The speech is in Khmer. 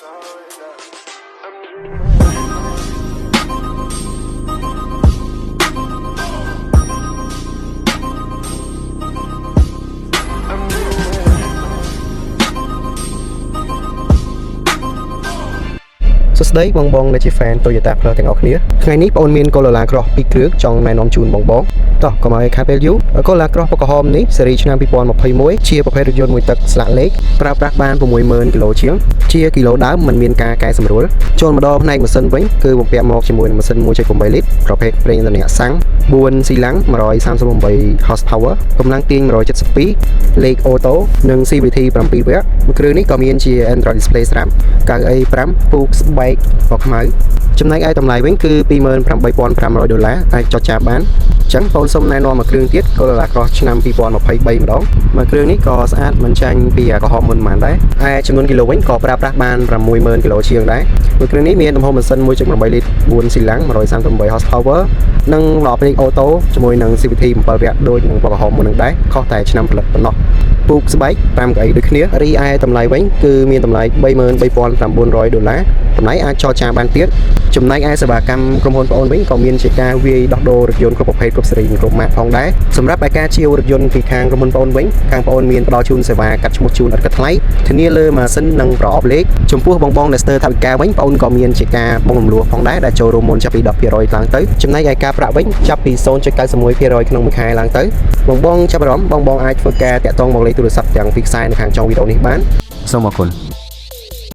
I'm dreaming. I'm dreaming. សួស្តីបងបងដែលជា fan Toyota Plus ទាំងអស់គ្នាថ្ងៃនេះបងអូនមាន Corolla Cross ពីរគ្រឿងចង់ណែនាំជូនបងបងតោះកុំឲ្យខាតពេលយូរ Corolla Cross ពណ៌ក្រហមនេះស៊េរីឆ្នាំ2021ជាប្រភេទរថយន្តមួយទឹកស្លាកលេខប្រើប្រាស់បាន60000គីឡូជាងជាគីឡូដើមមិនមានការកែសម្រួលចូលមកដល់ផ្នែកម៉ាស៊ីនវិញគឺបំពាក់មកជាមួយនឹងម៉ាស៊ីន1.8លីត្រប្រភេទប្រេងឥន្ធនៈសាំង4ស៊ីឡាំង138 horsepower កម្លាំងទាញ172លេខអូតូនិង CVT 7វគ្គមួយគ្រឿងនេះក៏មានជា Android display ស្រាប់កៅអី5ពូកស្បែកពណ៌ខ្មៅចំណែកឯតម្លៃវិញគឺ28,500ដុល្លារអាចចរចាបានអញ្ចឹងបងសូមណែនាំមួយគ្រឿងទៀត Corolla Cross ឆ្នាំ2023ម្ដងមួយគ្រឿងនេះក៏ស្អាតមិនចាញ់ពីក្រហមមុនប៉ុន្មានដែរឯចំនួនគីឡូវិញក៏ប្រើប្រាស់បាន60,000គីឡូជាងដែរមួយគ្រឿងនេះមានទំហំម៉ាស៊ីន1.8លីត្រ4ស៊ីឡាំង138 horsepower និងប្រអប់លេខអូតូជាមួយនឹង CVT 7វគ្គដូចនឹងពណ៌ក្រហមមុននឹងដែរខុសតែឆ្នាំផលិតប៉ុណ្ណោះពូកស្បែក5កៅអីដូចគ្នារីឯតម្លៃវិញគឺមានតម្លៃ33,900ដុល្លារតម្លៃអាចចរចាបានទៀតចំណែកឯសេវាកម្មក្រុមហ៊ុនប្អូនវិញក៏មានជាការវាយដោះដូររថយន្តគ្រប់ប្រភេទគ្រប់ស៊េរីគ្រប់ម៉ាកផងដែរសម្រាប់ឯការជាវរថយន្តពីខាងក្រុមហ៊ុនប្អូនវិញខាងប្អូនមានផ្ដល់ជូនសេវាកាត់ឈ្មោះជូនឥតគិតថ្លៃធានាលើម៉ាស៊ីននិងប្រអប់លេខចំពោះបងបងដែលស្ទើរថវិកាវិញប្អូនក៏មានជាការបង់រំលោះផងដែរដែលចូលរួមមុនចាប់ពី10%ឡើងទៅចំណែកឯការប្រាក់វិញចាប់ពី0.91%ក្នុងមួយខែឡើងទៅបងបងចាប់អារម្មណ៍បងបងអាចធ្វើការតាក់ទងមកលេខទូរស័ព្ទទាំងពីរខ្សែនៅខាងចុងវីដេអូនេះបានសូមអរគុណ។